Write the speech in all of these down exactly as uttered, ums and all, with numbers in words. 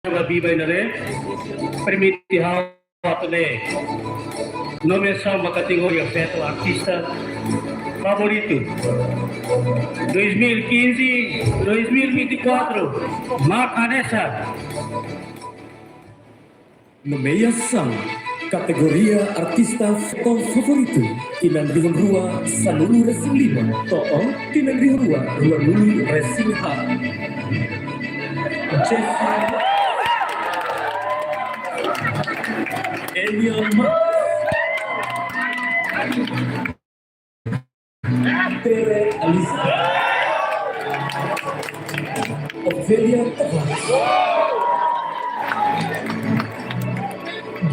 Ba biba ina ne'e, permite ha'u atu lee nomeasaun ba kategoria feto artista favoritu dois mil e quinze, dois mil e vinte e quatro, mak hanesan. Nomeasaun kategoria artista feto favoritu, tinan rihun rua sanulu resin lima to'o tinan rihun rua ruanulu resin haat. Jessie, Elion Marques, Tere Alisa, Ofelia Tavares,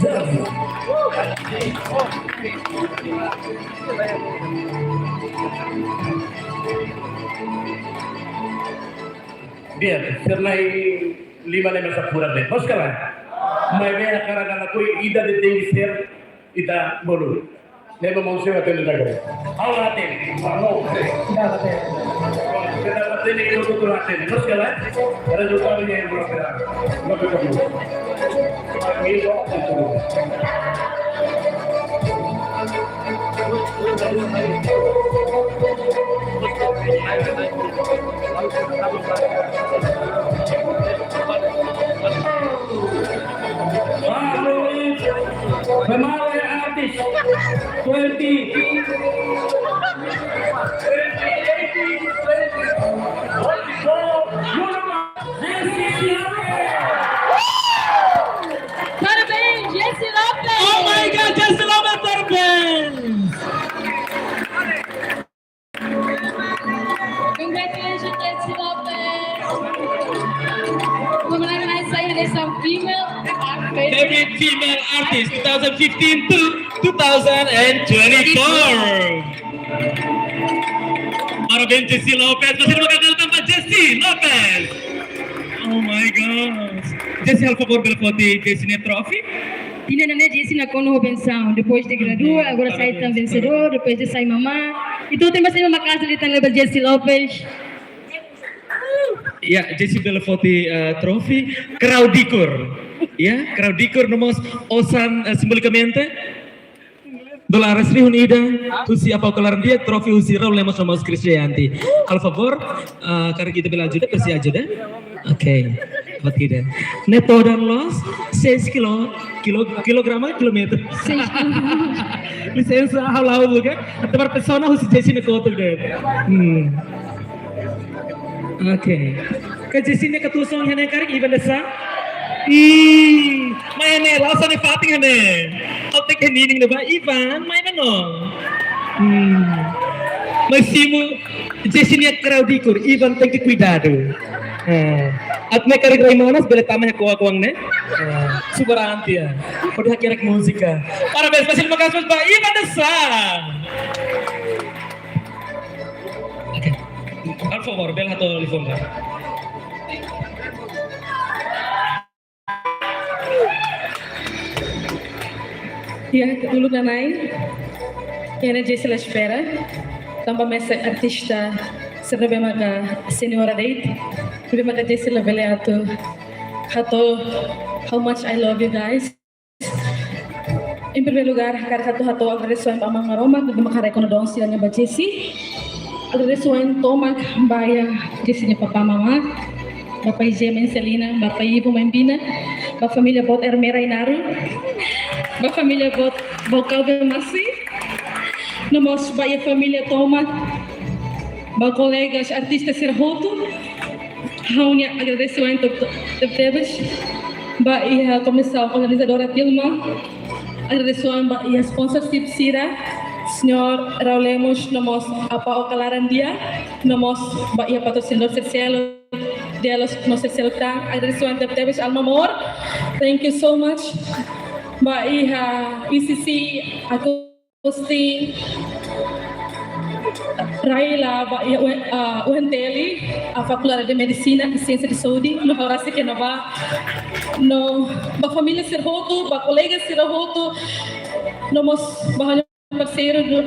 Davi. Bien, sira na'in-lima ne'e mak sira furak de'it. Bos kawan. Maibé hakarak ha'u lakohi ida de'it tenke ser ita bolu. Leba mós sira hatene ida-ne'e. Ha'u la hatene. Ha'u la hatene. Ita la hatene, ita hotu la hatene. Bos kawan. Rezultadu ne'e yang belum kita. Belum kita. Primary artist twenty. Parabéns, Jessie Lopes! Oh my God, Jessie Lopes, parabéns! Congratulations, Jessie Lopes! Pemenang nasionál dari sang female artist. Every female artist, two thousand fifteen to two thousand twenty-four. Parabéns, Jessie Lopes. Basa ida maka halo tan ba Jessie Lopes. Oh my gosh. Jessie, halo favór bele foti Jessie nia trófeu? Tinan ne'e Jessie nakonu ho bensaun. Depois de gradua, agora sai tan vensedór, depois de sai mamá. Entaun tenke sai mamá kaza li tan leba Jessie Lopes. Ya, Jessie bele foti, eh, trófeu Kraudikor. Ya, Kraudikor no mós osan, eh, simbolikamente dolares rihun ida husi Apá Okalaran Di'ak, trófeu husi Raul Lemos no mós Chris Jayanti. Halo favór, eh, karik ita bele ajuda, presiza ajuda? Oke, buat ida. Ne'e todan loos, seis kilo, kilo, kilograma, kilometru. Seis kilo. Lisensa, ha'u la'o buka. Ita bá persona husi Jessie nia kotuk de'it. Hmm. Oke. Ka Jessie nia katuas oan iha ne'e karik, Ivan Desa? Ih, mai ne'e, la'ós hanesan fatin ne'e. Otek ke nining ne'ebá, Ivan, mai ne'e no. Hmm. Mai simu, Jessie nia Kraudikor, Ivan tenke kuidadu. Eh, atu mai karik rai manas, bele tama iha ko'a-ko'a ne'e. Eh, subaran tiha. Hodi hakerek múzika. Parabéns, basa ida maka halo ba Ivan Desa. Oke. Halo favór, bele hato'o telefone. Ya, uluk nanain. Iha ne'e Jessie la espera. Tanba mesak artista sira ne'ebé maka senior de'it. Ne'ebé maka Jessie labele atu hato'o how much I love you guys. Em primeiru lugar, hakarak atu hato'o agradesimentu ba Aman Maromak, ne'ebé maka rekonodusi ba Jessie. Agradesimentu tomak ba iha Jessie nia papá mamá, ba Pai Jema Selina, ba Pai Ivo Maimbina, ba família boot Ermera Inaru, ba família boot Bokal Bemasi, no mós ba iha família tomak, ba kolegas artista sira hotu, ha'u-nia agradesimentu tebetebes ba iha komisaun organizadora Tilma, agradesimentu ba iha sponsorship sira, señór Raul Lemos, no mós Apá Okalaran Di'ak, no mós ba iha patrosinadór sira seluk, Delos no sira seluk tan, agradesimentu tebetebes Alma Amor, thank you so much. Ba iha E C C, aku Gusti, rai la ba iha U-, ah, U N T L, ah, Fakuldade de Medisina i Siénsia de Saúde, no ha'u rasik iha ne'ebá, no ba família sira hotu, ba kolega sira hotu, no mós ba ha'u-nia parseiru do,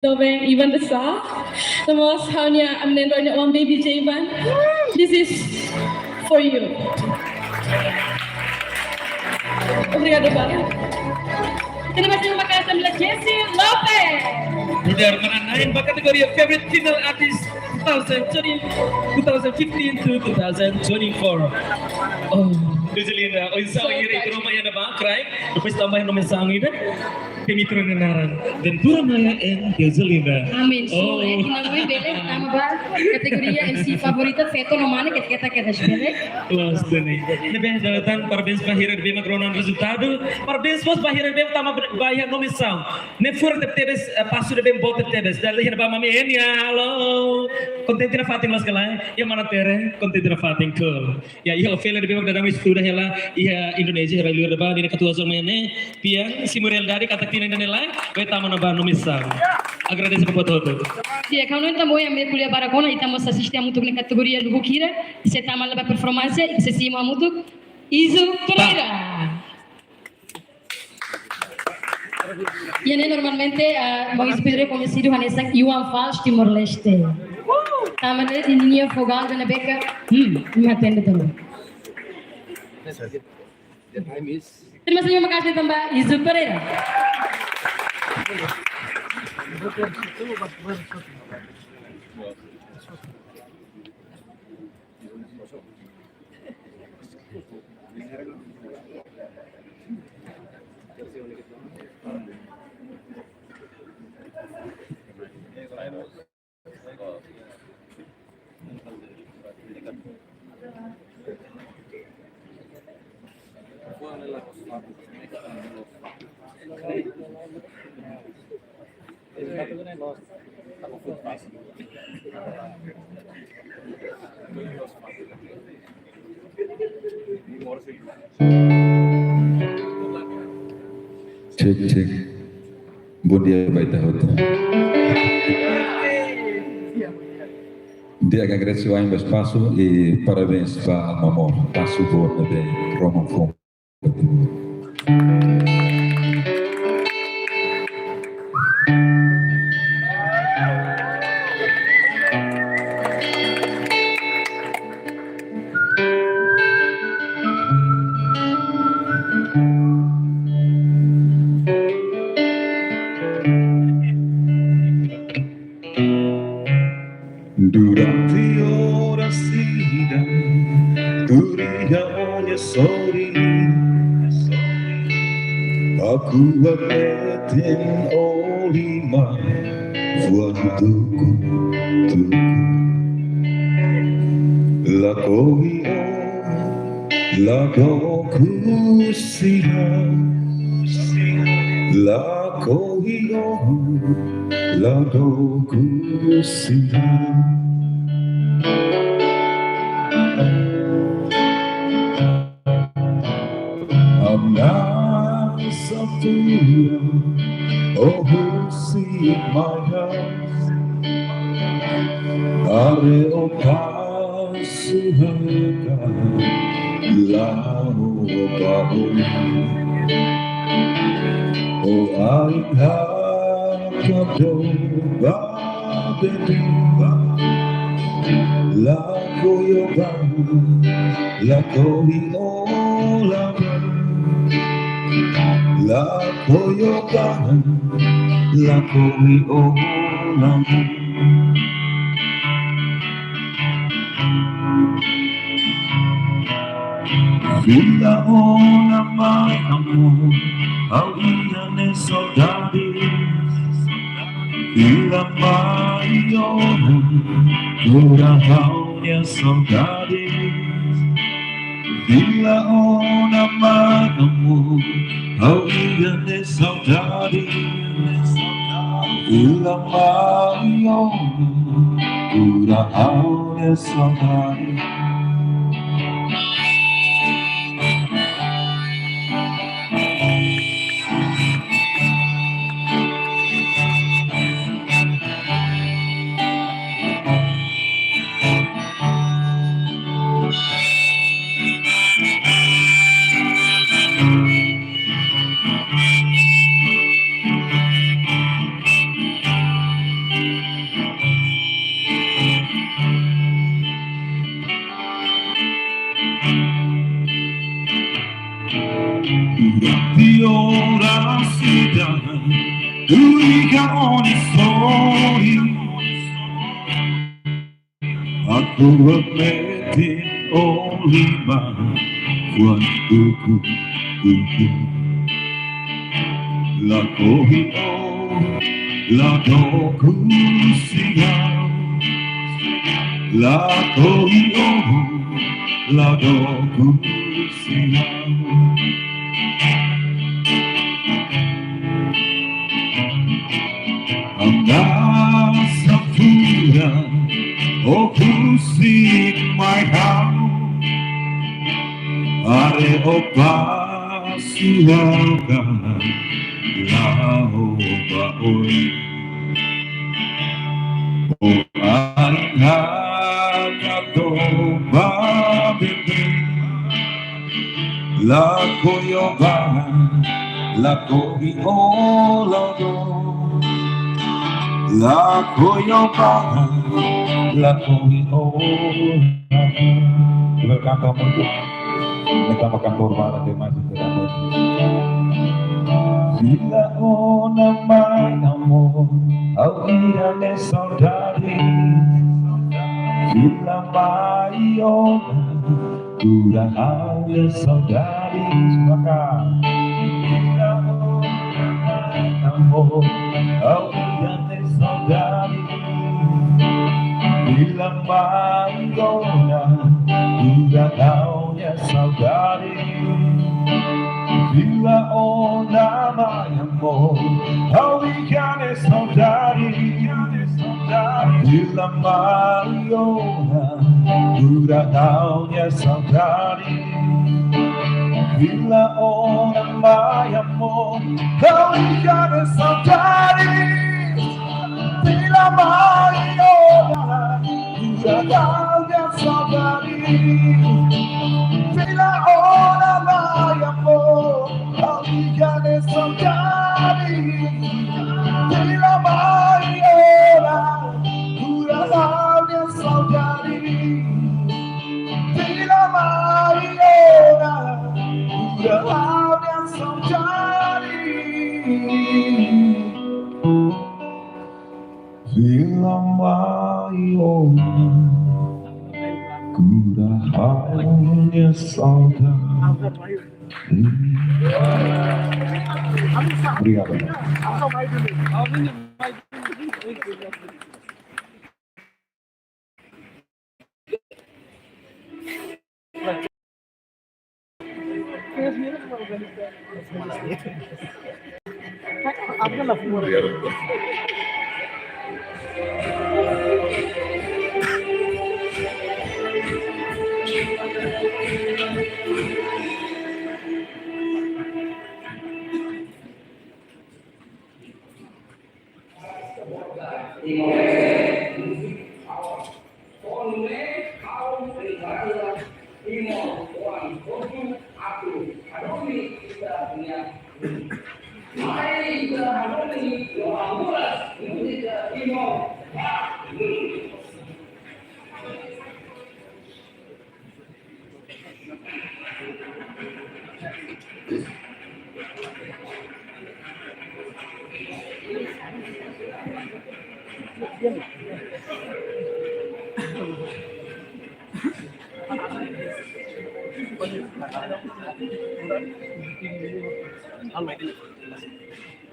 do bem, Ivan Desa, no mós ha'u-nia amnen ro nia wan baby J Ivan. This is for you. Obrigada, Bárbara. Terima kasih, makasih, Jesse Lopez. Nu'udar manán-na'in ba kategoria Favorite Female Artist two thousand twenty, two thousand fifteen to two thousand twenty-four. Oh, Deuselinda, oinsá ira ikroma iha ne'ebá, kraik? Depois tama iha nomeasaun ida. Pemikir naran. Ventura Maia and Deuselinda. Amin. Oh. Sure, ina mui bele tama ba kategoria M C favorita, feto no mane, keta-keta, keta espere. Loos, Dani. Ne'ebé dala ida tan, parabéns ba hira ne'ebé mak rona ona rezultadu. Parabéns mós ba hira ne'ebé tama ba iha nomeasaun. Ne'e furak tebetebes, eh, pasu ne'ebé boot tebetebes. Dala ida hira ba Mami Enia, halo. Kontente nafatin loos ka lae? Iha mana Tere, kontente nafatin, cool. Ya, iha Ofélia ne'ebé mak daudaun estuda hela iha Indonézia, hela liur ba, nia katuas ona ne'e, pian, simu realidade katak tinan ida-ne'e lae, bele tama ona ba nomeasaun. Agradese ba buat hotu. Di'ak, ha'u hanoin tanba ohin ami ko'alia barak ona, ita mós asiste hamutuk iha kategoria lubuk hira, sei tama ona ba performance, ita sei simu hamutuk, Izu Pereira. Iha ne'e normalmente, ah, Mãe Espírito koñesidu hanesan Iwan Fals Timor-Leste. Tanba ne'e ninia vokál ne'ebé ka, hmm, imi atende dulu. Terima kasih, makasih tanba Izu Pereira. Cek, cek. Bondia ba ita hotu. Di'ak, agradese wa'in ba espasu i parabéns ba Mamor. Pasu boot ne'ebé rona ona foun. Durante oras ida, tuur iha ó-nia sorin. Ha'u hametin ó liman, fuan tuku-tuku. Lakohi ó, la dook sira. Lakohi ó, la dook sira. Hamnasa fila ó husi mai ha'u. Haree ó pasu haka la'o ba ó. Ó ain hakador ba beibeik. Lakohi ó bá, lakohi ó la bá. Lakohi ó bá, lakohi ó la bá. Fila ona mai amor, ha'u iha ne'e saudade. Fila mai ona, kura ha'u-nia saudade. Fila ona mai amor, ha'u iha ne'e saudade. Fila mai ona, kura ha'u-nia saudade. Durante orasaun, tuir ka ones ohin. Ha'u promete o liman, kuandu ku, ku, ku. Lakohi o, la dook husi ha'u. Lakohi o, la dook husi ha'u. Anda safura, o husik mai ha'u. Haree o pasiaga, la o ba oi. O ai haka toba bebe. Lakohi o ba, lakohi o la dook. Lakohi o ba, lakohi o la dook. Welcome, kamu. Kita makan korban, ada masih tidak. Fila ona mai amor, ha'u-nia saudade. Fila mai ona, kura ha'u-nia saudade. Maka. Fila ona mai amor, ha'u-nia saudade. Fila mai ona, kura ha'u-nia saudade. Fila ona mai amor, ha'u-nia saudade. Fila mai ona, kura ha'u-nia saudade. Fila ona mai amor, ha'u-nia saudade. Fila mai ona, kura ha'u-nia saudade. Fila ona mai amor, ha'u-nia saudade. Fila mai ona, kura ha'u-nia saudade. Fila mai ona, kura ha'u-nia saudade. Fila mai ona, kura ha'u-nia saudade. Obrigado.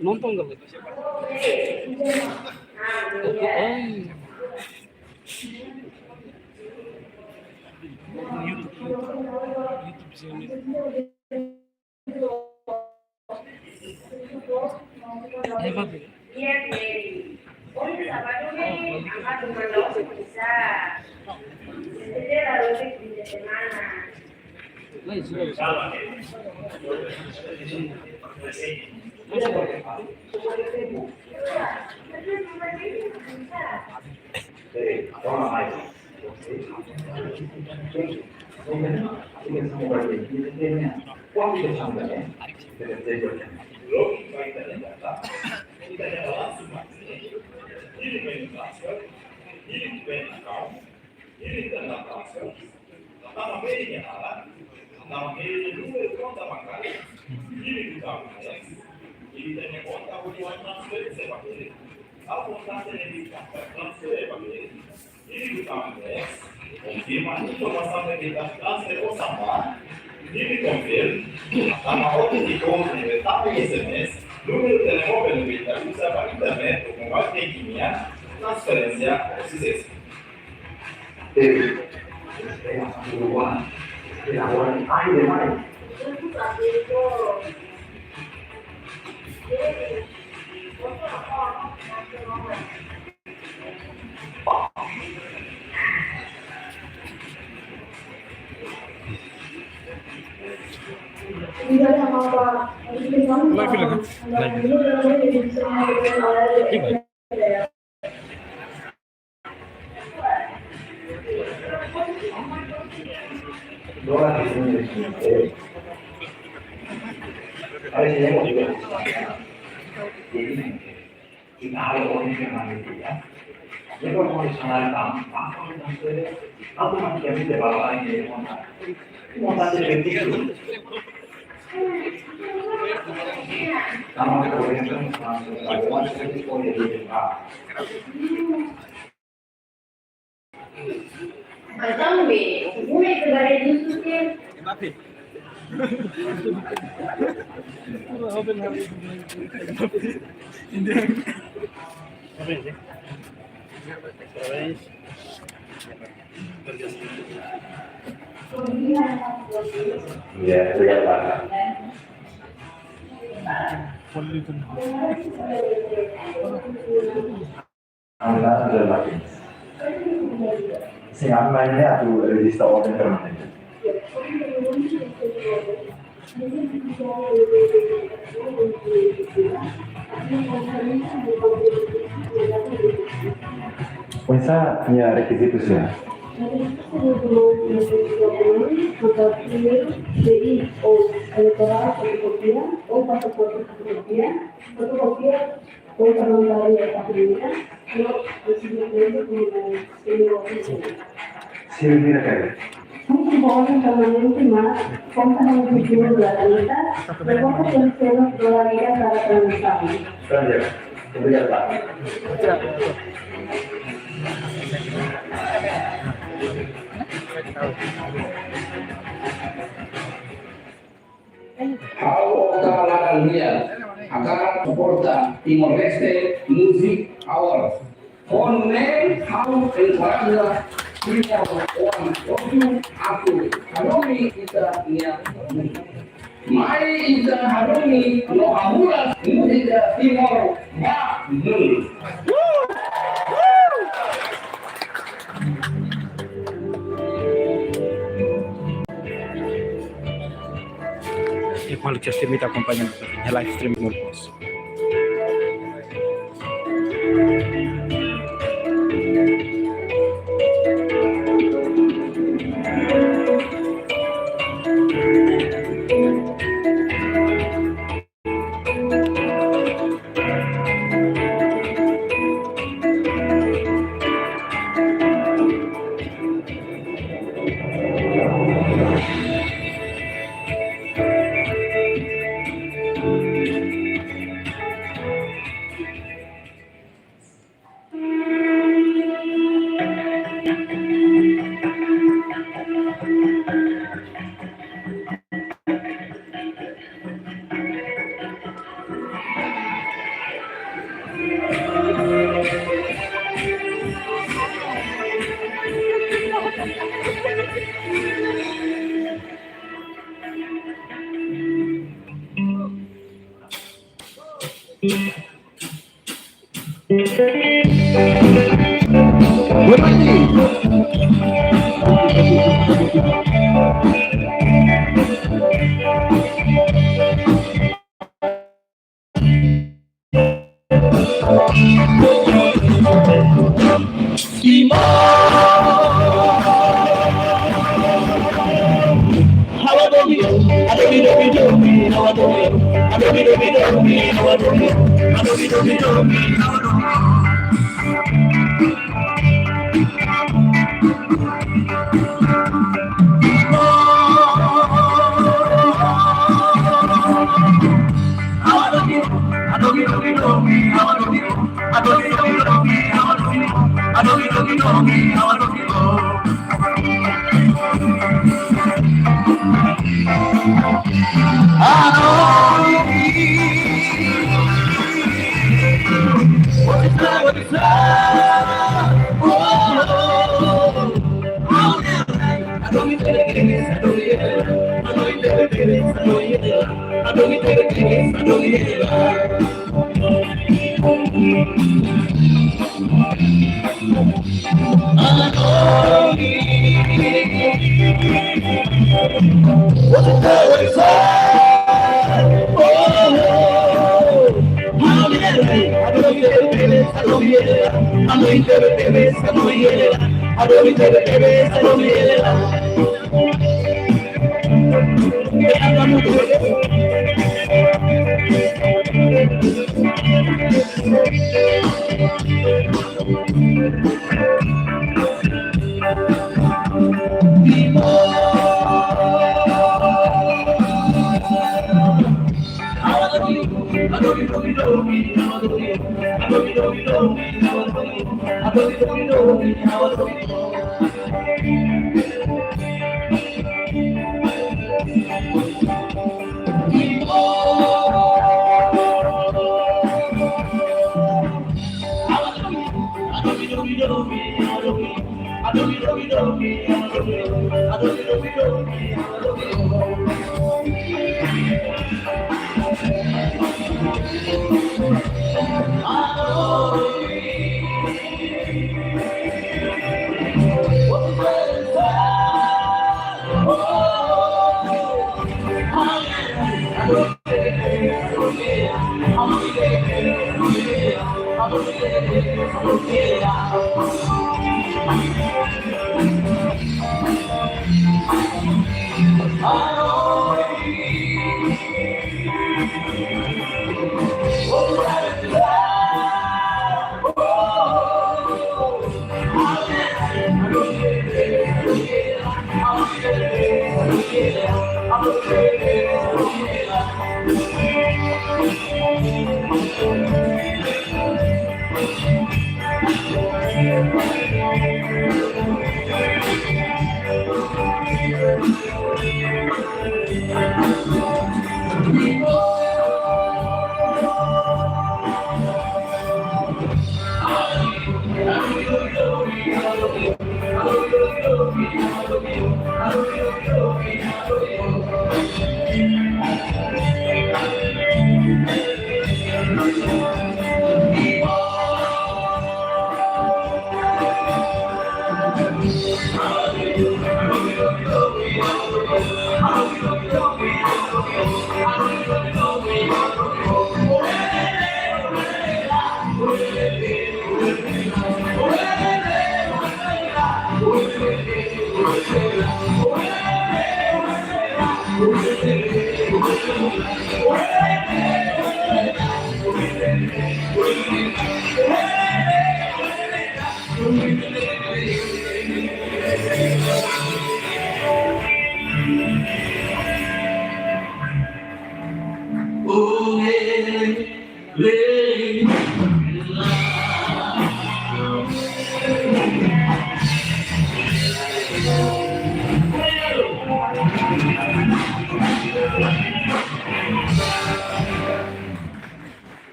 Nonton kali. YouTube, YouTube, YouTube channel. Aí, papi. Tanba ne'e númeru konta bankárioa, imi ita-nia konta hodi halo transferénsia ba ne'e. Ha'u konta ne'e ita transfere ba ne'e. Imi ita konfirma informasaun ne'ebé ita transfere osan ba, imi konfirma, tanba O T P kode ne'ebé tama iha S M S, númeru telemóvel ne'ebé ita uza ba internet ou mobile banking nian, transferénsia susesu. Live lagi. Live. Ya, obrigadu, Pak. Anda, anda lagi. Sin, ami mai ne'e atu rejista orden permanente. Oinsá nia rekizitu sira? Primeiro, D I ou eleitorál, fotokópia, ou pasaporte, fotokópia, fotokópia, ou parlamentar da família, ou residente comunitário. Sira-ne'e karik? Muito bom, permanente, mas conta com o vídeo da Anitta, levanta pelo selo da Anitta para a transação. Obrigadu. Obrigadu, Pak. Ha'u opta laran nian, hakarak suporta Timor-Leste Music Awards. Ho ne'e ha'u enkoraja Timor-oan hotu atu hadomi ita-nia múzika. Mai ita hadomi no hamulas múzika Timor ba mundu. E kuandu ke imi ita akompaña iha live stream no pos.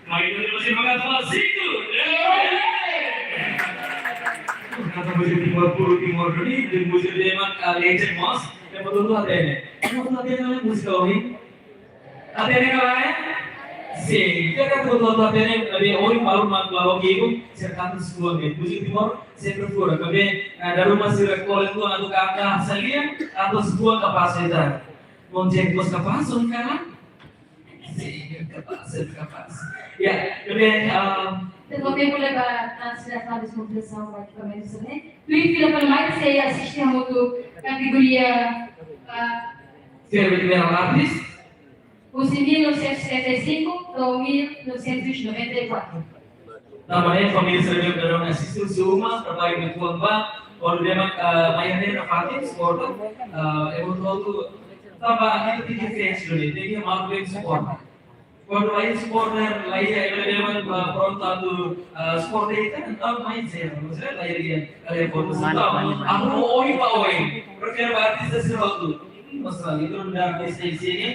Mai ita basa semangat ba situ. Kata musik Timor, puru Timor duni, dan musik Timor, ah, legend mós, yang betul-betul hatene. Yang betul hatene oleh musik kami. Hatene ka lae? Sin, kita kan betul-betul hatene, tapi oi malu mak lawa kibu, serta tu sekolah ni. Musik Timor, sempre fura, tapi, ah, dari rumah sira kolek tu, atu kata, salian, atu sekolah kapasitas. Monjen kos kapasitas, kan? Sin, kapás, kapás. Ya, lebih, um, Tenke tempu leba na sira fali deskonvensaun ba ekipamentu sira-ne'e. Tuir fila fali mai sei asiste hamutuk kategoria, ah, Sira be tiver lápis. Husi mil novecentos e setenta e cinco ao mil novecentos e noventa e quatro. Tanba ne'e família sira-ne'e daudaun asiste husi uma, traballu uitoan ba, kuandu dehan, ah, mai hanesan fatin, suporta, ah, eventuál tu, tanba ita tenke fans duni, tenke malu bem suporta. Kuandu laiha supporter, laiha ema-ema, eh, prontu atu, eh, support ita, entaun mai zero, maksudnya laiha, laiha forsa. Mano, entaun, mano, mano. Ha'u ohin ba oin, prefere ba artista sira hotu. Masalah itu ndak bisa di sini.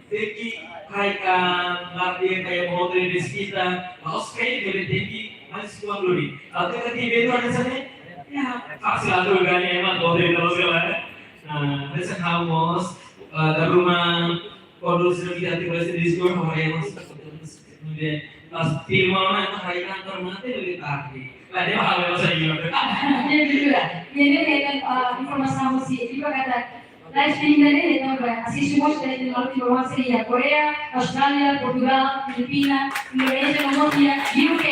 Tenke kayak, eh, ngarti kayak mau dari kita, harus kayak jadi tenke masih kuat dulu. Atau ketika itu ada sana, ya, pasti ada gani emang mau dari terus ya. Nah, ada sana mós, eh, dari rumah, kuandu sira atu basa di sekolah, ha'u mós. Kemudian pas film mana itu hari kantor mati lebih tadi. Lah, dia hal yang saya ingat. Jadi, eh, informasaun husi, ibu kata, live stream ne'e, ne'e, ne'e, asiste mós, ne'e, ne'e, malu, ne'e, ne'e, iha Korea, Austrália, Portugal, Filipina, Indonesia, no mós iha U K.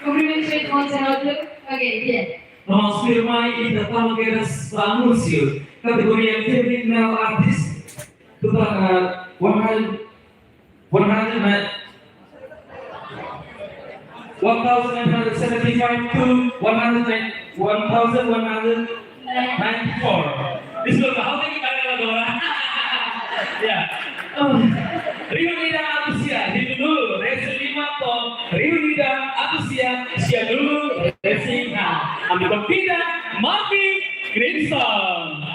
Cumprimentu, senhor, senhor, ok, bien. Vamos firmar e ainda estamos a ver esse anúncio. Categoria Female Artist. Total, uh, one hundred, one hundred, one thousand nine hundred seventy-five to one hundred, one thousand one hundred ninety-four. Deskulpa, ha'u tenke paga agora. Ya. Oh. Reunida Abusia, di dulu, resin lima ton, Reunida Abusia, sia dulu, resin, nah, ami konvida, Marvin Crimson.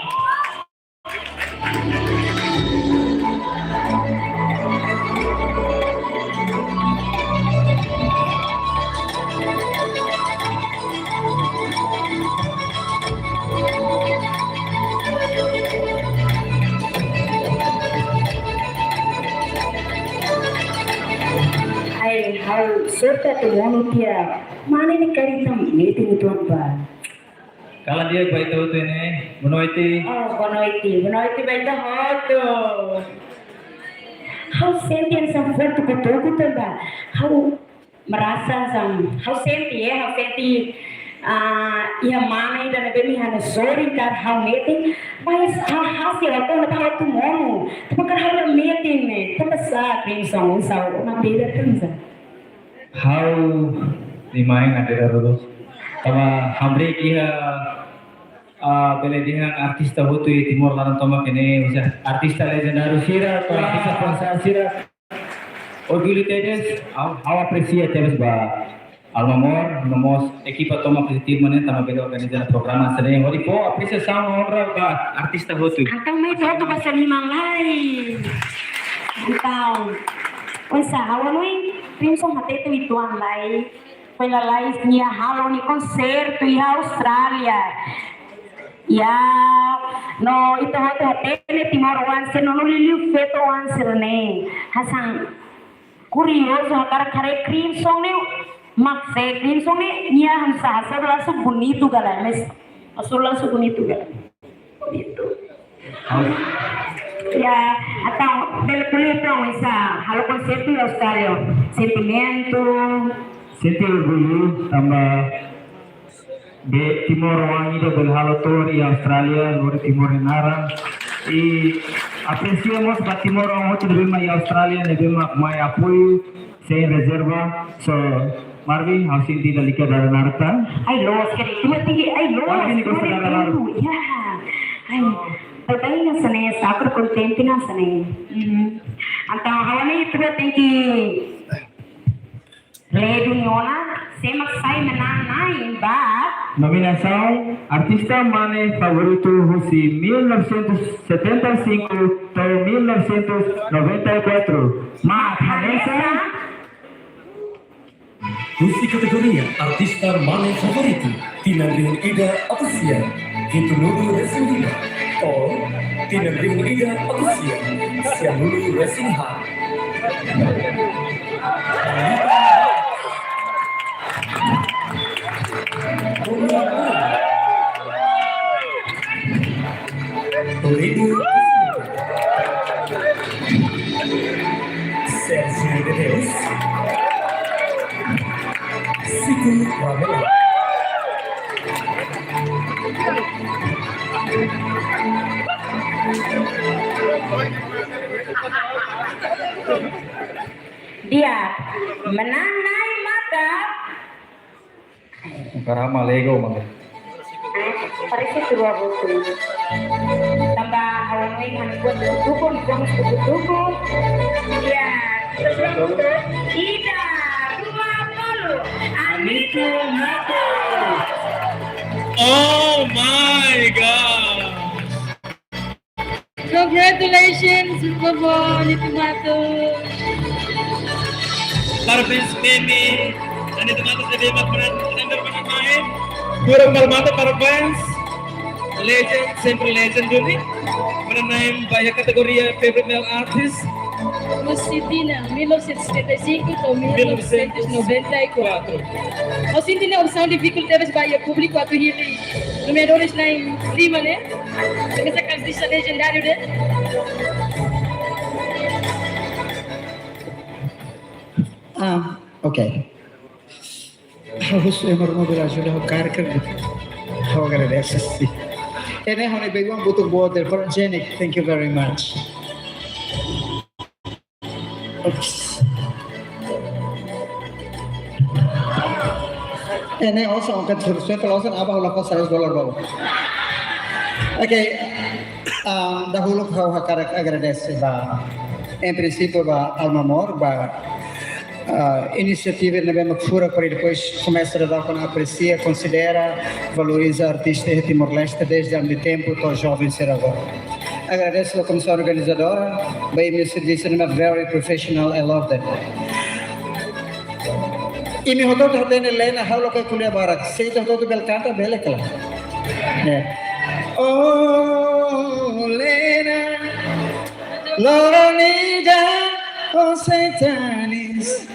Ai, ha'u sorte atu monu tiha. Mane ne'e karik ita metin uitoan ba. Kalan di'ak ba ita hotu ne'e, boa noite. Oh, boa noite. Boa noite ba ita hotu. Ha'u sente hanesan forte kutuku tanba ha'u merasa hanesan, ha'u sente, eh, ha'u sente, ah, iha mane ida ne'ebé imi hanorin katak ha'u metin, mas ha'u, ha'u sei la tona ha'u atu monu. Tanba karik ha'u la metin ne'e, tanba sá, Crimson, sá, ona beda Crimson. Ha'u nia mai ngandera dulu. Tanba hamriik iha, ah, bele dehan artista hotu iha Timor laran tomak ne'e, maksudnya artista legendáriu sira, atau artista profesionál sira. Orgullu tebes, ha'u, ha'u apresia tebes ba Alma Mor, no mós ekipa tomak husi tim ne'e, tanba bele organiza programa hanesan ne'e. Hodi fó apresiasaun, onra ba artista hotu. Entaun, mai hotu ba seniman lai. Entaun, oinsá, ha'u hanoin, Crimson hatete uitoan lai. Foin lalais nia halo nia konsertu iha Austrália. Ya, no ita hotu hatene timoroan sira no liuliu feto-oan sira-ne'e. Hanesan kuriozu hakarak haree Crimson ne'e, mak sé Crimson ne'e, nia hanesan hasoru langsung bonitu ka lae, mas hasoru langsung bonitu ka lae. Bonitu. Ya, entaun, bele ko'alia tan oinsá halo konsertu iha Austrália. Sentimentu. Sente orgullu tanba timoroan ida bele halo tour iha Austrália, lori Timor nia naran. I apresia mós ba timoroan hotu ne'ebé mak iha Austrália, ne'ebé mak mai apoiu sein rezerva. So, Marvin, ha'u sente lalika dada naruk tan. Ai, loos, kere, tua tinggi, ai, loos, Marvin, tua gosta dada naruk. Ya, ai, baibain hanesan ne'e, super kontente hanesan ne'e. Mhm. Entaun, ha'u hanoin tua tinggi. Ledu nia ona, sé mak sai manán-na'in ba. Nominasaun Artista Mane Favoritu husi mil novecentos setenta e cinco to'o mil novecentos noventa e quatro. Mak hanesan. Husi kategoria Artista Mane Favoritu, tinan rihun ida atus sia, hitunulu resin lima. To'o, tinan rihun ida atus sia, sianulu resin haat. Toledo. Sérgio de Deus. Siku Ramela. Di'ak, manán-na'in maka Karama lego maka. Parese tua hotu. Tanba ha'u Buat tuku-tuku, vamos tuku-tuku. Ya, terus ida, dua, tolu. Anitu Matos. Oh my God. Congratulations, Bobo, Anitu Matos. Parabéns, Mimi. Anitu Matos ne'ebé mak pernah tender pernah main. Kurang bermata, parabéns. Legend, sempre legend duni. Mana naim ba iha kategoria Favorite Male Artist. Husi tinan mil novecentos e setenta e cinco to'o mil novecentos e noventa e quatro. Husi tinan opsaun difikulta tebes ba iha públiku atu hili nomeadores na'in-lima ne'e. Komesa ho artista legendáriu de'it. Ah, ok. Ha'u husu ema ruma bele ajuda ha'u karga. Ha'u agradese, sin. Ida-ne'e ha'u-nia beiwan butuk boot, photogenic. Thank you very much. Oops. Ida-ne'e osan, oke, terus saya kalau osan apa, ha'u lakohi seratus dolar, Bobo. Ok. Ah, dahuluk ha'u hakarak agradese ba, em princípio, ba Alma Mor, ba ah, inisiativa ne'ebé mak furak para depois komesa a dar com apresia, konsidera, valoriza artista iha Timor-Leste desde há muito tempo, to'o joven sira agora. Agradese ba komisaun organizadora, ba imi-nia servisu ne'ebé very professional, I love that. Imi hotu-hotu hatene Lena, ha'u lakohi ko'alia barak, se ita hotu-hotu bele kanta, bele kala. Ya. Oh, Lena, loron ida, oh, sei tanis.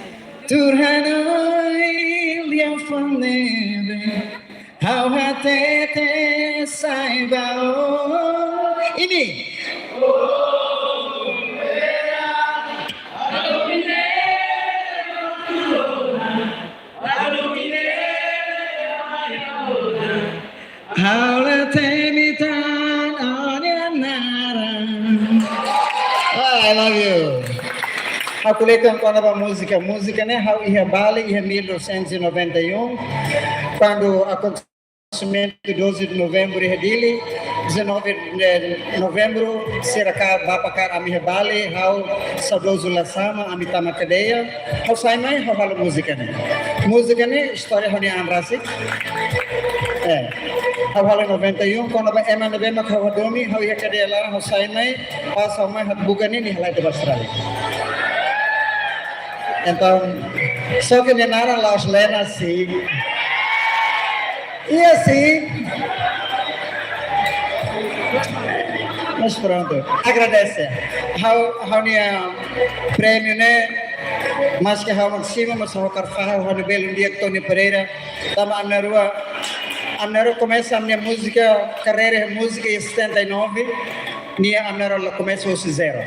Tuur hanoin liafuan ne'ebé ha'u hatete sai ba ó. Imi. Ha'u la temi tan ó-nia naran. Ah, I love you. Ha'u ko'alia kona-ba múzika. Múzika ne'e ha'u iha Bali, iha mil novecentos e noventa e um, kuandu akontesimentu doze de novembro iha Dili, dezanove de novembro, sira ka bá pakar ami iha Bali, ha'u saudozu Lasama, ami tama kadeia. Ha'u sai mai, ha'u halo múzika ne'e. Múzika ne'e istória ha'u-nia an rasik. Eh, ha'u halo noventa e um, kona-ba ema ne'ebé mak ha'u hadomi, ha'u iha kadeia laran, ha'u sai mai, pas ha'u mai, ha'u buka ne'e, nia halai tiha ba Austrália. Entaun, só ke nia naran la'ós Lena, sin. Iha, sin. Mas prontu. Agradese. Ha'u, ha'u-nia prémiu ne'e, maske ha'u mak simu, mas ha'u hakarak fahe ha'u-nia belun di'ak Tony Pereira. Tanba ami na'in-rua, ami na'in-rua komesa ami-nia múzika, karreira múzika iha setenta e nove. Nia ami na'in-rua la komesa husi zero.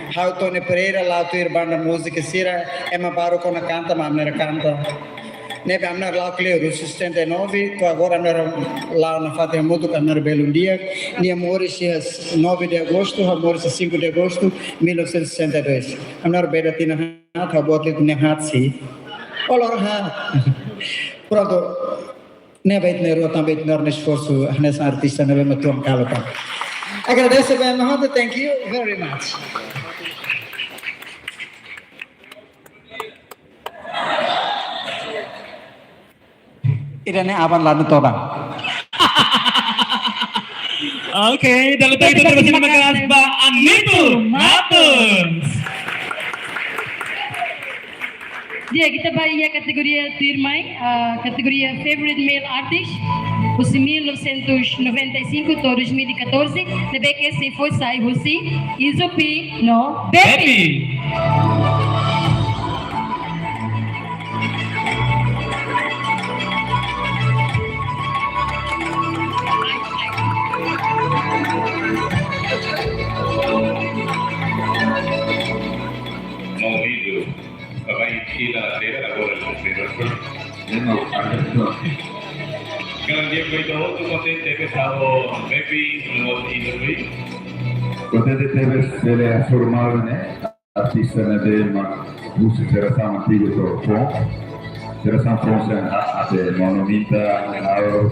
Ha'u Tony Pereira, la'o tuir banda múzika sira, ema balu kona kanta, mas ami na'in-rua kanta. Ne'ebé ami na'in-rua la'o kleur husi setenta e nove, to'o agora ami na'in-rua la'o nafatin hamutuk, ami na'in-rua belun di'ak. Nia moris iha nove de agosto, ha'u moris iha cinco de agosto, mil novecentos e sessenta e dois. Ami na'in-rua beda tinan haat, ha'u boot liu tinan haat, sin. Ó loron haat. Prontu. Ne'ebé ita na'in-rua tanba ita na'in-rua esforsu, hanesan artista ne'ebé mak tuan kalu tan. Agradese ba ema hotu, thank you very much. Ida-ne'e aban lanu todan. Oke, dala tadi terima kasih ba Anitu Matos. Di'ak, ita bá iha kategoria tuirmai, ah, kategoria Favorite Male Artist, husi mil novecentos e noventa e cinco to'o dois mil e catorze, ne'ebé ke sei fó sai husi Izupi no Bepi. Bepi. Mau vídeo. Papai Chila Vera, agora Chila Vera. Ema, atensaun. Kalau dia foi do outro contente tebes halo Bepi no outro Izupi. Kontente tebes bele hasoru malu ne'e. Artista ne'ebé mak husi jerasaun antigu to'o foun. Jerasaun foun sira até monu minta, ha'u.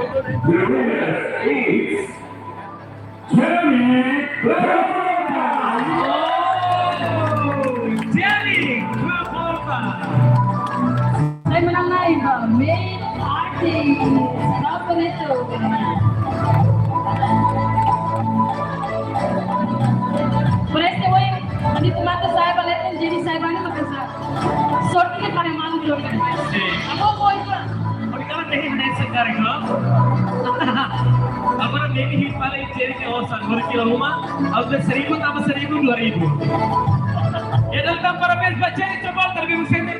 The winner is Jenny Travolta. Oh, Jenny Travolta. Sai menang nai ba, main artist. Apa itu? Parese, weh, tadi tu mata saya balik, jadi saya banyak makan. Sorte ke pare malu dulu kan. Sin. Apa boy pa? Obrigadu, ne'e hanesan karik, no? Agora ne'e hit para Jenny ke osan, agora kila uma, agora seribu tambah seribu, dua ribu. Ya, dan tanpa parabéns ba Jenny, coba terbiru senter.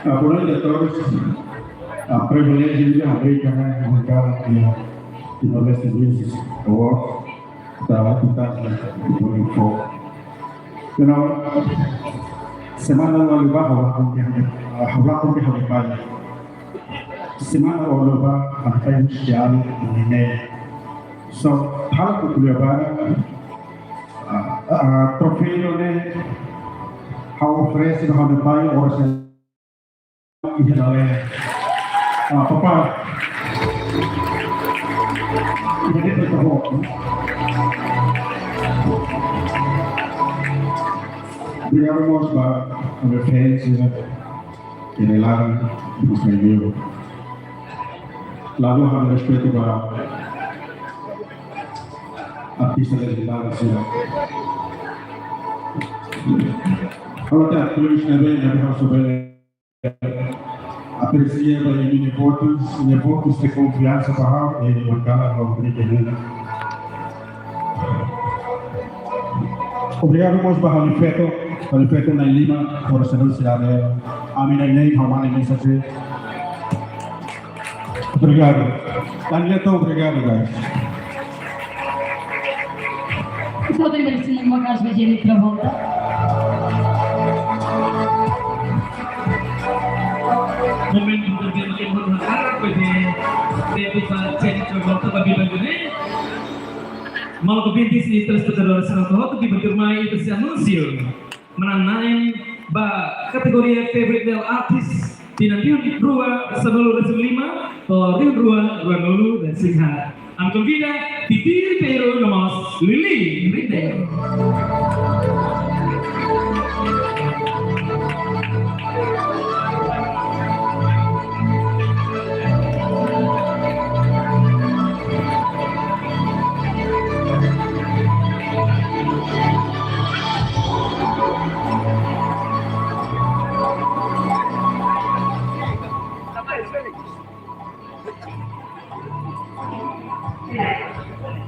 Ah, boa noite a todos. Ah, privilégiu de abrir também um cara que é de Nordeste Music Award. Tá lá, tá, tá, tá, tá. Não, semana lá, lá, lá, lá, lá, lá, lá, lá, semana ida-ne'e, ha'u-nia pai mós tiha ha'u-nia ne'e. So, ha'u ko'alia ba, ah, ah, troféu ne'e, ha'u oferese ba ha'u-nia pai, oras ne'e, iha ne'e. Ah, papá. Iha ne'e, por favor. Obrigadu mós ba ha'u-nia fans, eh, iha ne'e laran, mós mai viu. Lalu, ha'u-nia respeitu ba artista legendáriu, sin. Ha'u hatene, plus, ne'ebé, ne'ebé ha'u sei bele apresia ba imi-nia votus, imi-nia votus de konfiansa ba ha'u, i obrigadu ba imi-nia. Obrigadu mós ba ha'u-nia feto, ha'u-nia feto na'in lima, por ser un ciudadano, ami na'in neen, ha'u mane na'in sete. Obrigadu. Tan lindo, obrigadu, guys. Só tem mais uma gaja de Jenny Travolta. Momentu terbiru ke mun harap bagi Jenny Travolta ba biban ne'e. Malu ke bintis ni telespetadór sira hotu, biban ke mai itu si anunsiu. Menang na'in ba kategoria Favorite Male Artist tinan rihun rua sanulu-resin-lima to'o rihun rua ruanulu-resin-haat. Ami konvida Titi Ribeiro no mós Lili Ribeiro.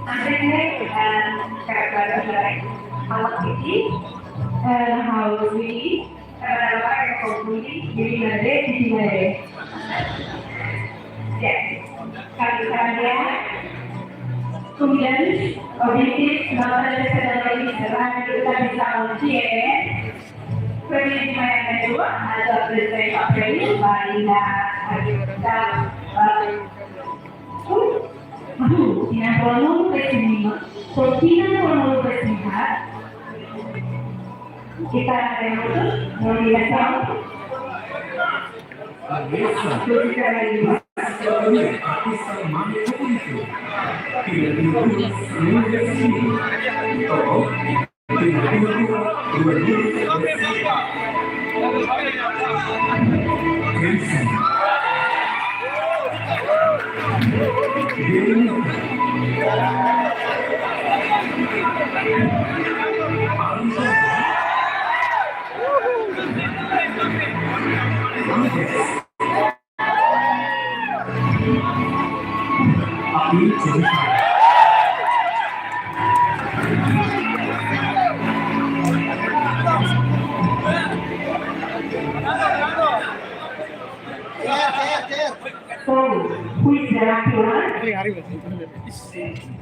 Antes de, eh, karakter awak sira, eh, ha'u sendiri, karakter awak yang kau pilih, jadi nade, jadi nade. Ya, kami saja, kemudian, objektif, nota dan sedang lagi, serah, kita bisa uji, ya. Premi di mana kedua, ada presiden April, Balinda, Agita, Balinda. Aduh, tinan kuandu pesimismo. So, tinan kuandu pesimismo. Kita ada yang mau, mau lihat tahu.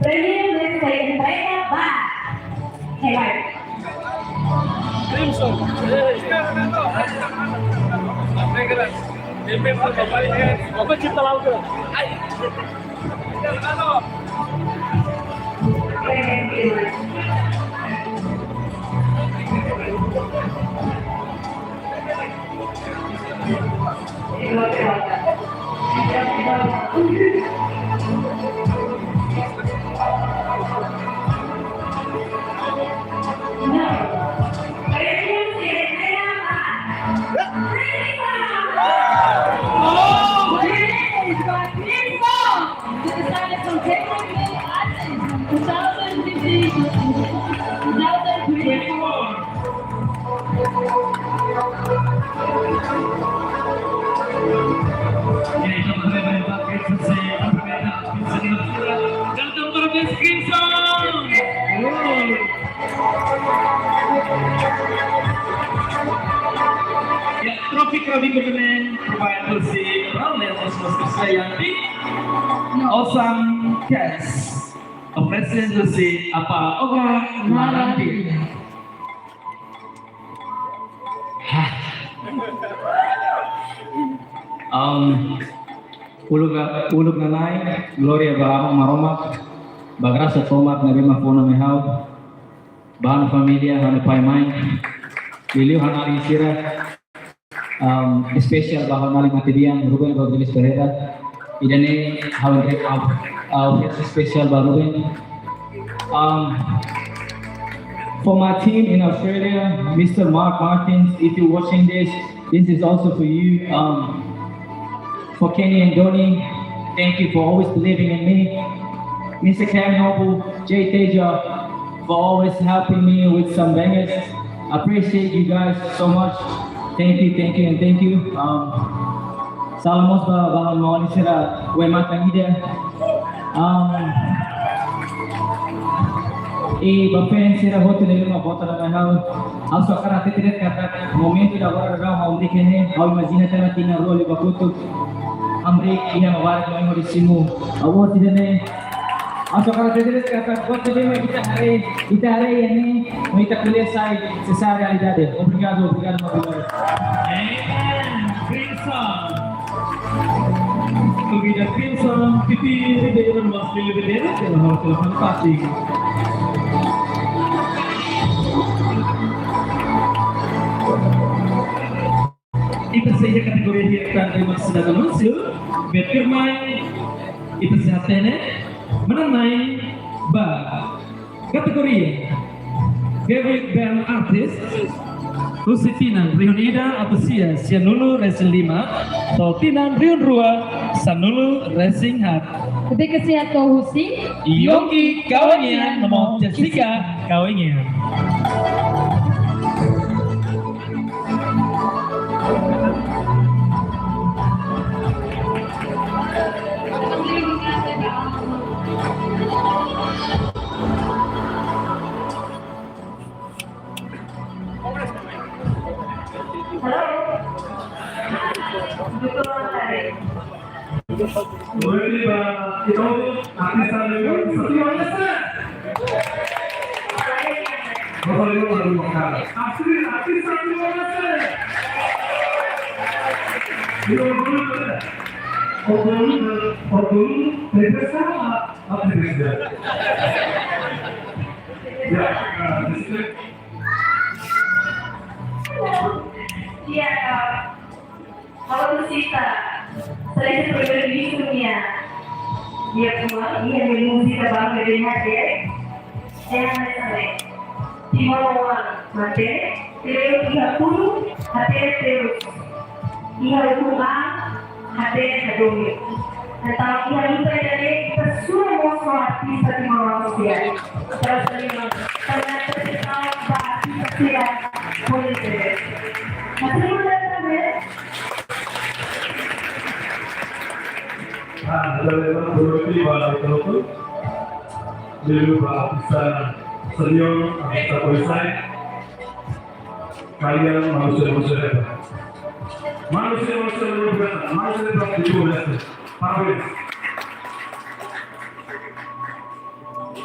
Premio de entrega ba. Hebat. Crimson. Apa cipta lagu? Ya, trofi kami berkenan provide husi Ramel Osmos Krisdayanti. Osan cash. Oferesen husi Apa Oga Larandi. Hah. Um, uluk, uluk nana'in, glória ba Aman Maromak, ba grasa tomak ne'ebé mak fó ona mai ha'u, ba ha'u-nia família, ha'u-nia pai mãe, liuliu ha'u-nia alin sira, um, espesiál ba ha'u-nia alin matebian, Ruben Rodrigues Pereira, ida-ne'e ha'u entrega, uh, oferesen espesiál ba Ruben. Um, for my team in Australia, Mister Mark Martins, if you're watching this, this is also for you. Um, for Kenny and Donny, thank you for always believing in me. Mister Cam Noble, Jay Teja, for always helping me with some bangers. I appreciate you guys so much. Thank you, thank you, and thank you. Um, Sala mós ba, ba ha'u-nia maun sira, Wema Tangida. Um, i ba fans sira hotu ne'ebé mak vota ona mai ha'u. Ha'u só hakarak hatete de'it katak momentu ida agora daudaun ha'u umri kene, ha'u imajina tiha ona tinan rua liubá kotuk. Hamriik iha ema barak no ema di simu. Award ida-ne'e. Ha'u só hakarak hatete de'it katak buat ne'ebé mak ita haree, ita haree iha ne'e, no ita ko'alia sai, sei sai realidade. Obrigadu, obrigadu, obrigadu. Amen. Crimson. Komida Crimson, Pipi, Ribeiro, Mas Lili Ribeiro, pela hora pela fantástica. Ita sei iha kategoria hirak tan, ita sei anunsiu, bele tuirmai, ita sei hatene, manán-na'in ba kategoria Favorite Band Artist, husi tinan rihun ida atus sia sianulu resin lima, to'o tinan rihun rua sanulu resin haat. Ita sei hatene husi Yonggi Kawengian no Jessica Kawengian. Obrigadu ba ita-boot, artista, artista Timor-Leste. Bapak Ibu, baru makan. Asli artista Timor-Leste. Ini orgullu, orgullu, orgullu, besar, apa besar? Ya, eh, Ya, eh, ha'u sita, selain primeiru-ministru nia, nia kuma, nia nia múzika bang bebenya dek, eh, hanya sampai. Timoroan mate, terus iha kuru, hate terus. Iha ukun an, hate hadomi. Entaun, iha luta ida-ne'e, ita sura mós ho artista Timor-Leste. Terus, ternyata, ita sura ba artista sira, boleh jadi. Masih muda, kan, ya? Ah, ada lewat berarti, Pak Doktor. Dia lupa artista senior, artista perisai. Kalian manusia-manusia hebat. Manusia-manusia luar biasa. Manusia hebat di Timor-Leste. Parabéns.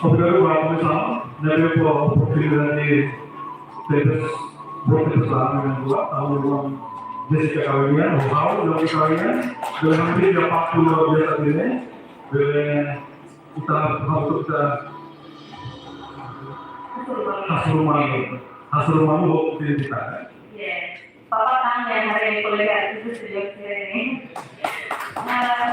Obrigadu ba komisaun ne'ebé fó oportunidade de tebes, boot tebes ba ami na'in-rua, ha'u-nia irmaun Jessica Kawingan, ha'u, Jessica Kawingan, bele hamriik iha paktu luar biasa ida-ne'e, bele ita, ha'u atu ita hasoru malu, hasoru malu ho ita. Yes. Papa tanya hari ini kolega itu sejak sini. Eh,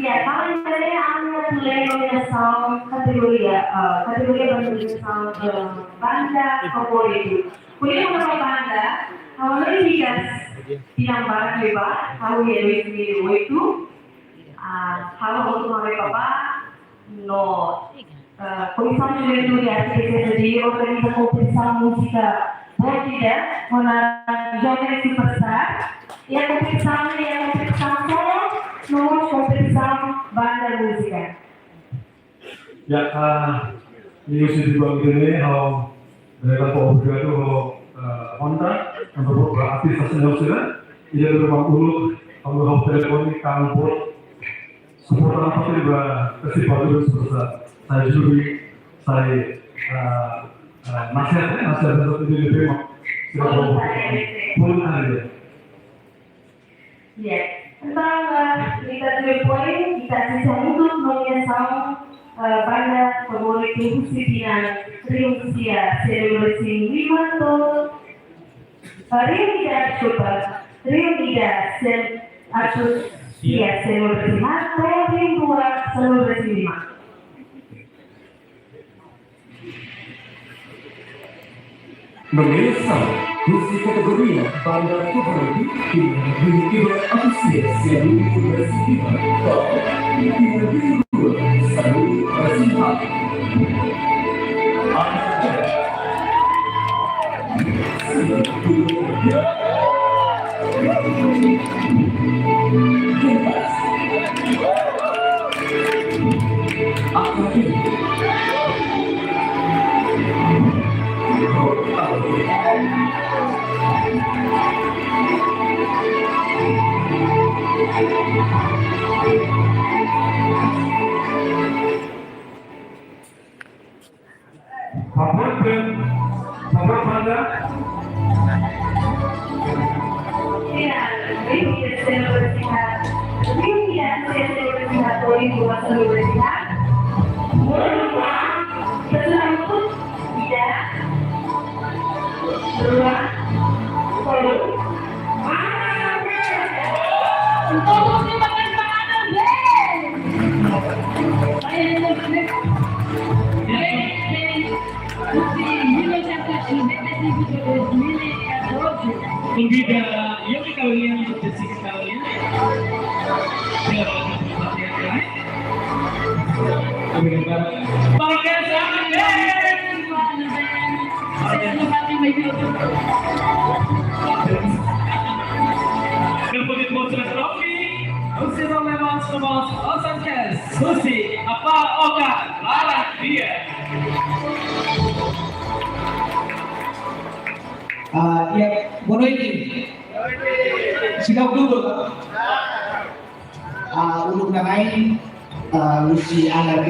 ya, kalau misalnya anda mulai nominasaun kategoria, eh, kategoria nominasaun, eh, banda favorit. Kuliah nama banda, kalau lebih gas, bilang barang bebas, kalau dia duit sendiri itu, ah, kalau untuk mereka, Pak, no, eh, Komisaun Juventude Arte Sira organiza kompetisaun múzika boot ida, ho naran Joven Superstar. Iha kompetisaun ne'e, iha kompetisaun solo, no mós kompetisaun banda múzika. Ya, ah, iha sesi ida-ne'e, ha'u bele fó obrigadu ho, eh, Honda, yang berbuat berarti sasnya sila, ia berubah uluk, kamu hau telepon, kamu buat, suporta apa sih, ba, festival itu, susah. Sai juri, sai, eh, eh, nasihat, ya, nasihat dari itu diterima. Sila, voluntáriu, ya. Voluntáriu, ya. Ya, entaun, eh, ita tuir poin, ita sisa mutu nominasaun, eh, banda favorit husi tinan rihun sia sianulu resin lima to'o, eh, rihun ida, deskulpa, rihun ida sia atus sia sianulu resin haat to'o rihun rua sanulu resin lima. Nominasaun husi kategoria banda favorit, tinan rihun ida atus sia sianulu resin lima to'o tinan rihun rua sanulu resin haat. Favór band, favór banda. Ya, ini selebrasikan. Ini ya, selebrasikan, ini buat selebrasikan. Mohon maaf, sesudah itu, tidak. Dua, satu. Mana, mana? Untuk terima kasih, Pak Adam, deh. Saya, saya, saya. Convida Yogi Kawingan, Jessica Kawingan. Depois de mostrar trophy, o seu nome é mais famoso, o Sanchez, Susi, Apa Oka, Lara Dia. Ah, ya, Boa noite. Sinau dulu. Ah, uluk nanai, ah, husi A R D,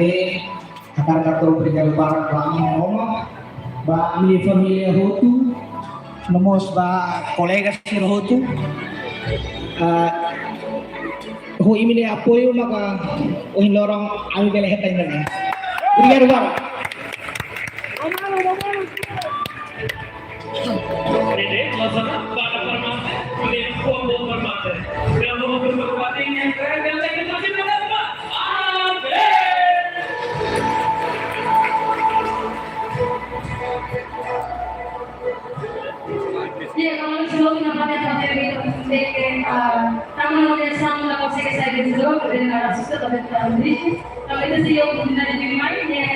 hakarak hato'o obrigadu barak ba ami-nia uma, ba ami-nia família hotu, no mós ba kolega sira hotu. Ah, ho imi-nia apoiu maka ohin loron ami bele hetan ida-ne'e. Obrigadu barak. Ya, kalau sudah kita pakai pakai itu, de que, ah, tangan udah sama, nggak usah saya gitu, udah nggak susah, tapi kita ambil. Kalau itu sih yang benar di main, ya,